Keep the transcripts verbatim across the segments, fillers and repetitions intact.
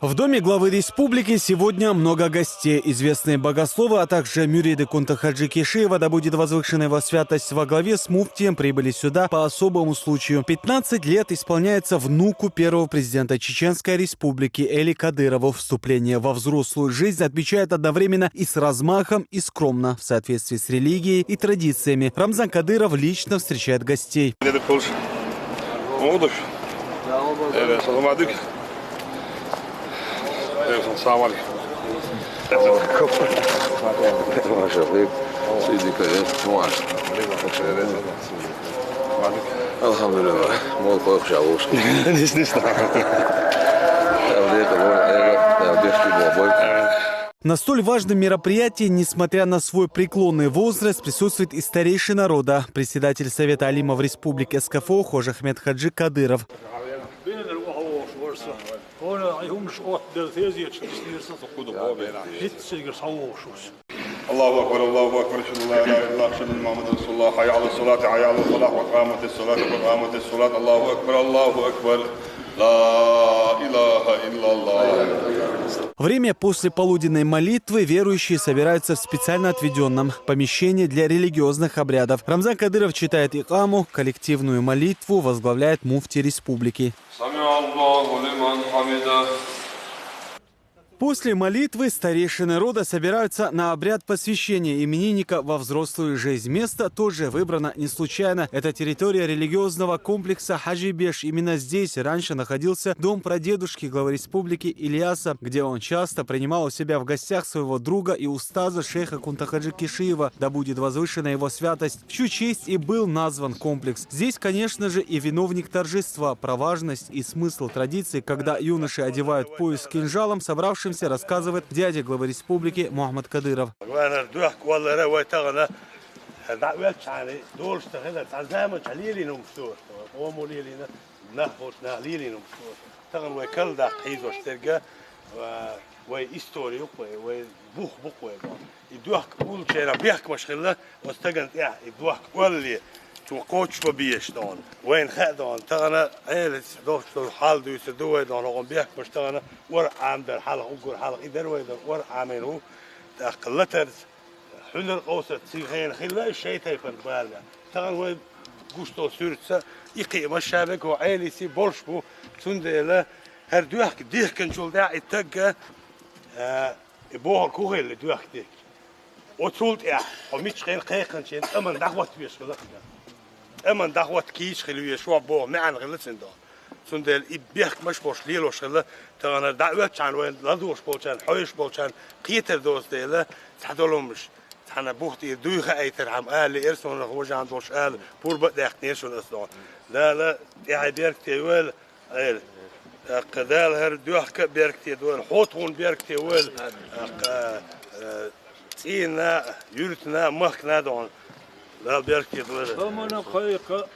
В доме главы республики сегодня много гостей. Известные богословы, а также мюриды Кунта-Хаджи Кишиева, да будет возвышена его святость, во главе с муфтием прибыли сюда по особому случаю. Пятнадцать лет исполняется внуку первого президента Чеченской Республики Эли Кадырову. Вступление во взрослую жизнь отмечает одновременно и с размахом, и скромно, в соответствии с религией и традициями. Рамзан Кадыров лично встречает гостей. Dedi konuş. Ne oldu? Evet, salam aleykum. Evet, salam aleykum. Maşallah. Siz dikkat edin. Maşallah. Elhamdülillah. Mol koyuk çavuş. Низ не знаю. Evde kalıyor, evde, evde çıkıyor boy. На столь важном мероприятии, несмотря на свой преклонный возраст, присутствует и старейшина рода, председатель Совета алимов Республики СКФО Хож Ахмед Хаджи Кадыров. الله أكبر، الله أكبر، أشهد أن لا إله إلا الله، أشهد أن محمدا رسول الله، حي على الصلاة، حي على الفلاح، قد قامت الصلاة، قد قامت الصلاة، قد قامت الصلاة، الله أكبر، الله أكبر، لا إله إلا الله. Время после полуденной молитвы верующие собираются в специально отведенном помещении для религиозных обрядов. Рамзан Кадыров читает икаму, коллективную молитву возглавляет муфти республики. سمع الله لمن حمده. После молитвы старейшины рода собираются на обряд посвящения именинника во взрослую жизнь. Место тоже выбрано не случайно. Это территория религиозного комплекса Хаджи-Беш. Именно здесь раньше находился дом прадедушки главы республики Ильяса, где он часто принимал у себя в гостях своего друга и устаза шейха Кунта-Хаджи Кишиева, да будет возвышена его святость, в чью честь и был назван комплекс. Здесь, конечно же, и виновник торжества, про важность и смысл традиции, когда юноши одевают пояс с кинжалом, собравшимся рассказывает дядя главы республики Мухаммад Кадыров. Вайнар дуьхьа валлара вай тахана дӀа оьлчхьана долуш ца хилар, цхьа заман чхьа лелийна хӀума со, къомо лелийна, нах болчу нах лелийна хӀума со. Тахана вай калдаккха хьийзош дерг, а, вай истори ю-кх вай, вай бух бу-кх вай боху. И дуьхьа уллучеран бехкамаш хилла, оцу стагана тӀехь и дуьхьа олле, цо кхочушбан безаш дохуна. Вайна хаьа дохуна, тахана Ӏелаца дохуш долу хьал дуьйцур ду вай дохуна, хӀокхуна бехкамаш тахана ора Ӏамдар хьалха, уггар хьалха и дара вай дохуна, ора Ӏамийна ву, тӀаккха латарца, хьуьлар къовсар, цигахь хилла и шайн тайпана бала. Тахана вай гуш долу суьртаца и кхиамаш ша бегахь Ӏелийций болуш бу, цундела хӀара дуьхьа дихкинчул тӀаьхьа и тагга, а, и бохург хӀун хилла и дуьхьа дихкича? Оцул тӀаьхьа хьо миччахьа кхайкхинчийн тӀаман дӀахӀотта веш хилла хьуна. ТӀаман дӀахӀотта кийча хила веш ву боху маьӀна хилла цуьнан доху. Цундела и бехкамаш болуш лелош хилла, тахана дӀа оьттачхьана вайна ладугӀуш болчарна, хьоьжуш болчарна кхетар доцу дела, цхьа долу хӀуманаш, цхьана бух тӀера дуй хаийтархьама ала лиира суна, хӀун жан долуш ала, пурба а даьккхинера шуна аса доху. Дала тӀаьхье беркате войла, Ӏела. ТӀаккха Дала хӀара дуьхьа а беркате дойла, хьо тхуна беркате войла. ТӀаккха, э, цӀийнна а, юьртана а, махкана а дохуна. Дала беркате дойла. ТӀамана кхайкха,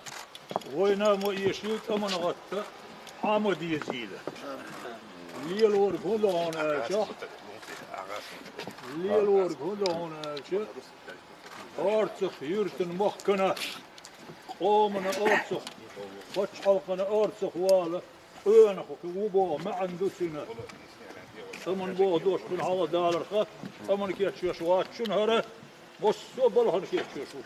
вайна ма эшийла, тӀамана гӀатта хьан ма дезийла. Лелорг хӀун ду хьуна аьлча, лелорг хӀун ду хьуна аьлча, орцах, юьртана, махкана, къомана орцах, пачхьалкхана орцах вала, къонах ву боху маьӀна ду цуьнан. ТӀаман боху дош кхуьнан хьалха даларх, тӀаман кечвеш вац шуна хӀара, массо а балхана кечвеш ву.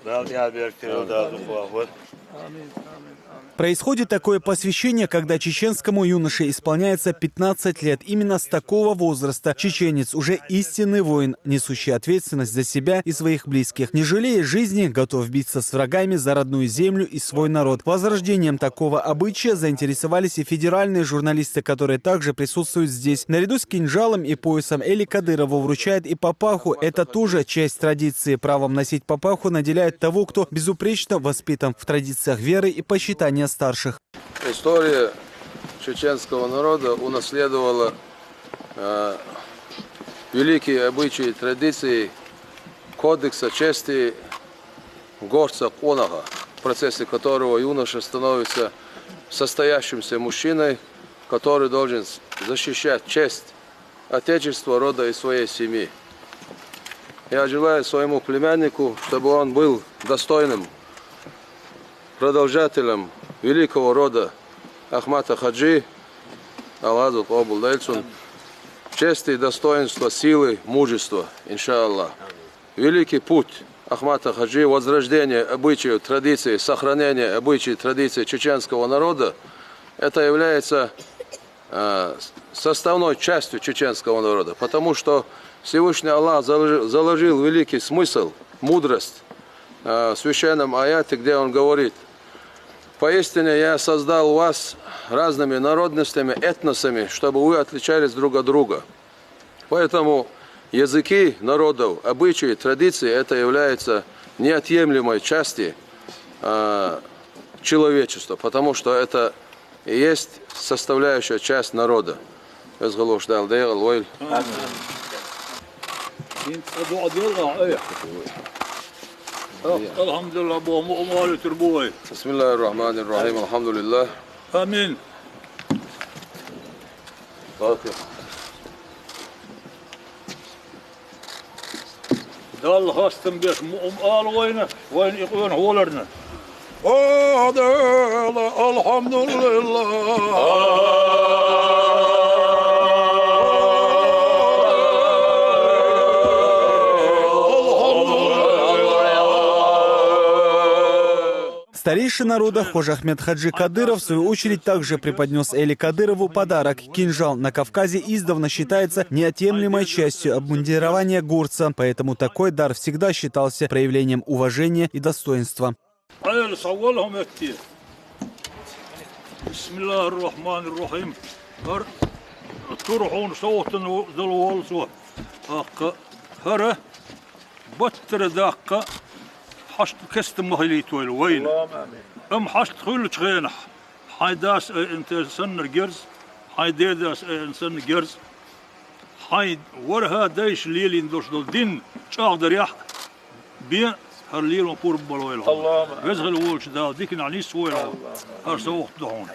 Дала тӀаьхьа беркате йойла, Дала дукха вахавойла. Амин, амин, амин. Происходит такое посвящение, когда чеченскому юноше исполняется пятнадцать лет. Именно с такого возраста чеченец уже истинный воин, несущий ответственность за себя и своих близких. Не жалея жизни, готов биться с врагами за родную землю и свой народ. Возрождением такого обычая заинтересовались и федеральные журналисты, которые также присутствуют здесь. Наряду с кинжалом и поясом Эли Кадырову вручают и папаху. Это тоже часть традиции. Правом носить папаху наделяют того, кто безупречно воспитан в традициях веры и почитания старших. История чеченского народа унаследовала, э, великие обычаи, традиции Кодекса чести горца, къонаха, в процессе которого юноша становится состоявшимся мужчиной, который должен с-, защищать честь Отечества, рода и своей семьи. Я желаю своему племяннику, чтобы он был достойным продолжателем великого рода Ахмата Хаджи, Аллах къабул дойла цун. Чести, достоинства, силы, мужества, иншаллах. Великий путь Ахмата Хаджи, возрождение обычаев, традиций, сохранение обычаев, традиций чеченского народа, это является э, составной частью чеченского народа, потому что Всевышний Аллах заложи- заложил великий смысл, мудрость э, в священном аяте, где Он говорит: «Поистине Я создал вас разными народностями, этносами, чтобы вы отличались друг от друга». Поэтому языки народов, обычаи, традиции — это является неотъемлемой части э, человечества, потому что это и есть составляющая часть народа. Веза хилва волча Дала дегӀал войла. Алхьамдулиллах, бо муъмин валитир бу вай. بسم الله الرحمن الرحيم. الحمد لله. Амин. Фатихьа. Далла хастам беш муъмин ала вайна, вайна и къонах воларна. О, Дала, алхьамдулиллах. Старейшина рода Хож Ахмед Хаджи Кадыров, в свою очередь, также преподнес Эли Кадырову подарок. Кинжал на Кавказе издавна считается неотъемлемой частью обмундирования горца, поэтому такой дар всегда считался проявлением уважения и достоинства. Ӏел схьавалахь метте. Бисмиллахир-рахманир-рахим. ХӀара тур хьуна совгӀатана дала волча. ТӀаккха хӀара баттара даккха хьашт кеста ма хилийта вайна. Амма хьашт хуьлучу хенахь, хьайн дас айина санна герз, хьайн дедас айина санна герз, хьайн ворхӀе дайша лелийна долуш долу дин чӀагӀдарехь бен хӀара лело пурба бала вайла. Веза хилла волчу Дала диканахь нисса вайла. ХӀара совгӀат ду хьуна.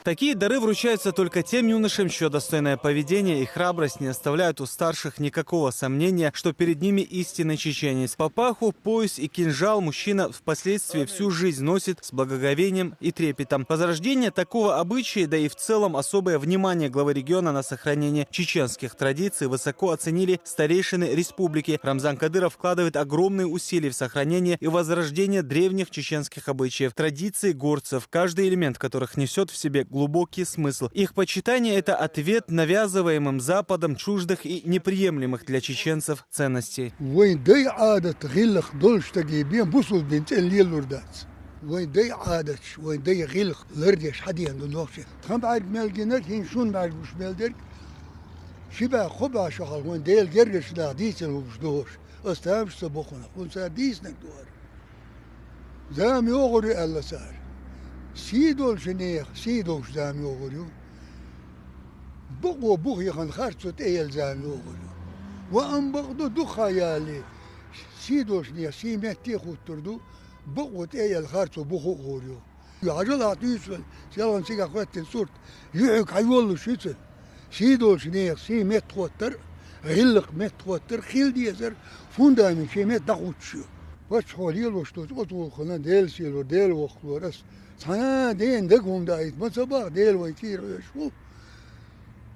Такие дары вручаются только тем юношам, чьё достойное поведение и храбрость не оставляют у старших никакого сомнения, что перед ними истинный чеченец. Папаху, пояс и кинжал мужчина впоследствии всю жизнь носит с благоговением и трепетом. Возрождение такого обычая, да и в целом особое внимание главы региона на сохранение чеченских традиций высоко оценили старейшины республики. Рамзан Кадыров вкладывает огромные усилия в сохранение и возрождение древних чеченских обычаев, традиций горцев, каждый элемент которых несёт в себе глубокий смысл. Их почитание — это ответ навязываемым Западом чуждых и неприемлемых для чеченцев ценностей. Вайн дай Ӏадат гӀиллакх долуш стаге бен бусулба дин цӀена лелалур дац. Вайн дай Ӏадаташ, вайн дай гӀиллакх лардеш хьадеана ду нохчий. Тхан бӀаьрг мел гинарг, хӀинца шун бӀаьрг гуш мел дерг, ши бӀаьрг, кхо бӀаьрг шо хьалха вайн Делан гергарчу наха дийцина хӀумаш ду хӀорш. Ас тамаш ца боху нах, хӀунда цара дийцинарг ду хӀара. Зама йогӀур ю аьлла цара. Сий долчу нехан сий долуш зама йогӀур ю. Бакъо бух яхана харцо тӀеяла зама йогӀур ю. Ва амма бакъ ду дукха ялале, сий долчу нехан сий метте а хуттур ду, бакъо тӀеяла харцо буху а гӀур ю. Хьажал ахь дуьйцу вайн, селхана цигахь хӀоьттина сурт, юьхьиг хьан йоллуш ю цуьнан? Сий долчу нехан сий меттахӀоттар, гӀиллакх меттахӀоттар, хила дезар, фундамент шен метта дӀахӀуттуш ю. Паччахьо лелош долчу оцу гӀуллакхана Делан сийлора, Делан воккхалора ас цхьана а дена дага хӀума даийта ма ца боху, Дела вайн кийра хьоьжуш ву.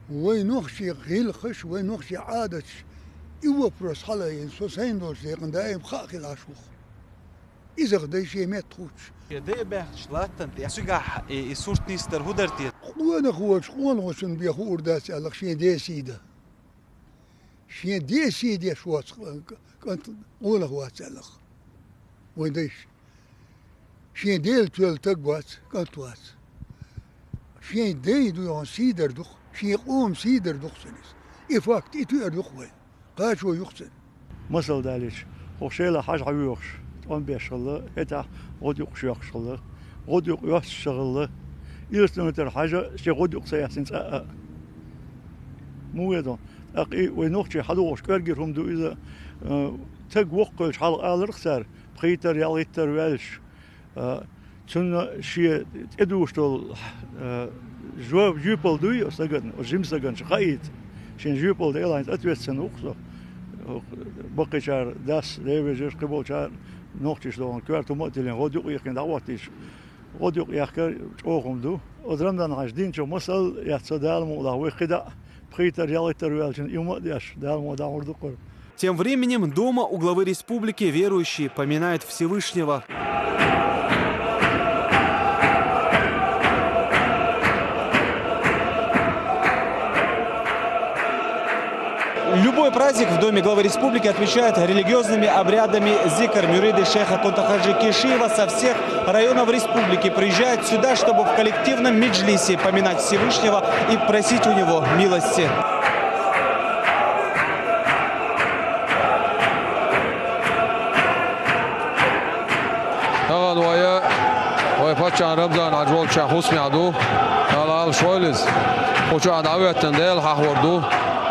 Вайн нохчийн гӀиллакхаш, вайн нохчийн Ӏадаташ, и вопрос хьалаайина, со сайна долчу декъана даим хаа хила Ӏаш ву-кх. Иза-кх дай шен метта хӀуттуш. Шен дай баьхначу латтана тӀе цигахь и, и сурт нисдар хӀун дара те? Къонах воцуш, къонахочун бен хуур дац аьлла-кх шен ден сий дан. Шен ден сий деш воцу кӀант къонах вац аьлла-кх вайн дайша. Шен Дела тоьлла стаг вац, кӀант вац. Шен дай дуьйхьа сий дар ду-кх, шен къоман сий дар ду-кх цуьнан иза. И факт, и туьар ду-кх вайн. Кхачо ю-кх цуьнан. Масал далийча, хӀокху Шелахь Хьажа хьан воьхуш, тӀом беш хилла, хӀетахь гӀодаюкъ шоьхкуш хилла, гӀодаюкъ йоццуш ца хилла, Илсхан-Юьртара Хьажа шен гӀодаюкъ ца яьхна цкъа а. Муха веза? ТӀаккха и вайн нохчий хьан догӀуш кӀоргера хӀума ду иза, а, стаг воккха хилча хьалха аларх цара, пхийттара, ялхиттара ваьлча, а, цунна шен тӀедугӀуш долу, а, жо-, жоьпалла дуй оцу стагана, оцу жима стагана хаийта. Шен жоьпалла делахь, хӀинца ответственна ву-кх со. Баккхийчара дас, Дела вежарий, кхиболчара нохчаша догӀун коьрта хӀума а тиллина, гӀодаюкъ а йихкина дӀахӀоттийча, ГӀодаюкъ яхкар чӀоагӀа хӀума ду. Оцу Рамзан-Хьаьжа динчух масал яц со, Дала мукъ лахь, вай кхидӀа а пхийтар, ялхийтар ваьлча, и хӀума а деш, Дала мукъ лахь, хӀума ду кхуьра. Тем временем дома у главы республики верующие поминают Всевышнего. Любой праздник в Доме главы республики отмечают религиозными обрядами зикр. Мюриды шейха Кунта-Хаджи Кишиева со всех районов республики приезжают сюда, чтобы в коллективном меджлисе поминать Всевышнего и просить у него милости. ТӀаккха вай, вай паччахьан Рамзан-Хьаьжа волчохь хӀусамехь ду, Дала Ӏалашвойла иза. Кху чохь дӀахӀоьттина Дела хьахор ду,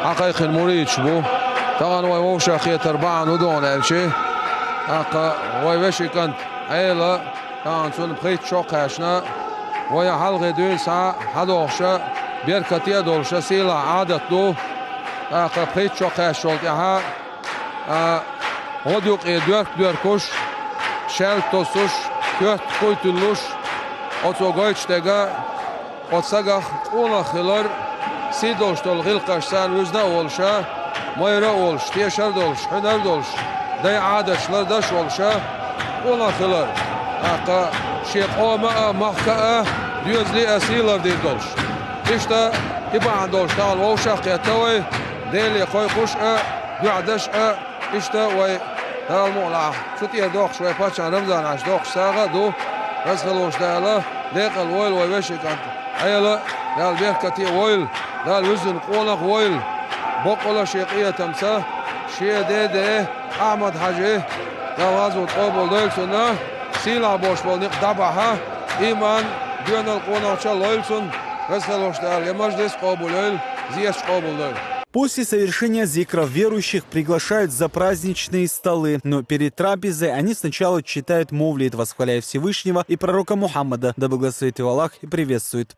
хьакхайкхина муридаш бу. ТӀаккха вай вовшахкхетар бахьана хӀун ду аьлча, тӀаккха вай вешин кӀант Ӏела, тахана цунна пхийтта шо кхаьчна, вай хьалхе дуьйна схьа хьадохуша, беркате а долуша, сийлахь Ӏадат ду. ТӀаккха пхийтта шо кхаьчначул тӀаьхьа, а, гӀодаюкъе доьрк доьркуш, шаьлта тосуш, коьрта куй туьллуш, оцо гойтуш дерг, оцу стагах къонах хилар, сий долуш долу гӀиллакхаш царна вуьзна а волуша, майра а волуш, тешар а долуш, хьуьнар а долуш, дай Ӏадаташ лардеш а волуша, къонах хилар, тӀаккха шен къоман а, махкан а, доьзалийн а сий лардийр долуш. Иштта, и бахьана долуш тахана вовшах а кхетта вай, Деле кхойкхуш а, дуьхьа деш а, иштта вай, Дала мукъ лахь, цу тӀера доккхуш вай паччахьан Рамзан-Хьаьжас доккхуш сагӀа а ду, Веза хилла волчу Дала декъала войла вай вешин кӀант Ӏела, Дала беркате а войла, Дала вуьззина къонах а войла, боккъала а шен къинхетамца, шен деде Ахьмад-Хьаьжи, Дала гӀазот къобалдойла цунна, сийлахь болуш болу некъ дӀабахьа, ийман, доьналла, къонахчалла лойла цунна, Веза хилла волчу Дала я мажлис къобалйойла, зечаш къобалдойла. После совершения зикров верующих приглашают за праздничные столы, но перед трапезой они сначала читают мовлид, восхваляя Всевышнего и пророка Мухаммада, да благословит его Аллах и приветствует.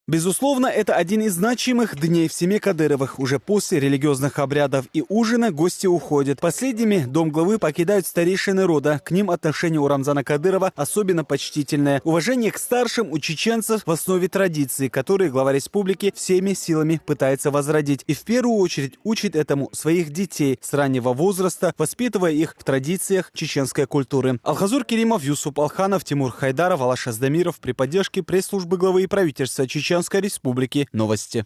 Безусловно, это один из значимых дней в семье Кадыровых. Уже после религиозных обрядов и ужина гости уходят. Последними дом главы покидают старейшины рода. К ним отношение у Рамзана Кадырова особенно почтительное. Уважение к старшим у чеченцев в основе традиций, которые глава республики всеми силами пытается возродить. И в первую очередь учит этому своих детей с раннего возраста, воспитывая их в традициях чеченской культуры. Алхазур Керимов, Юсуп Алханов, Тимур Хайдаров, Алаш Аздамиров при поддержке пресс-службы главы и правительства Чеченской Республики. Новости.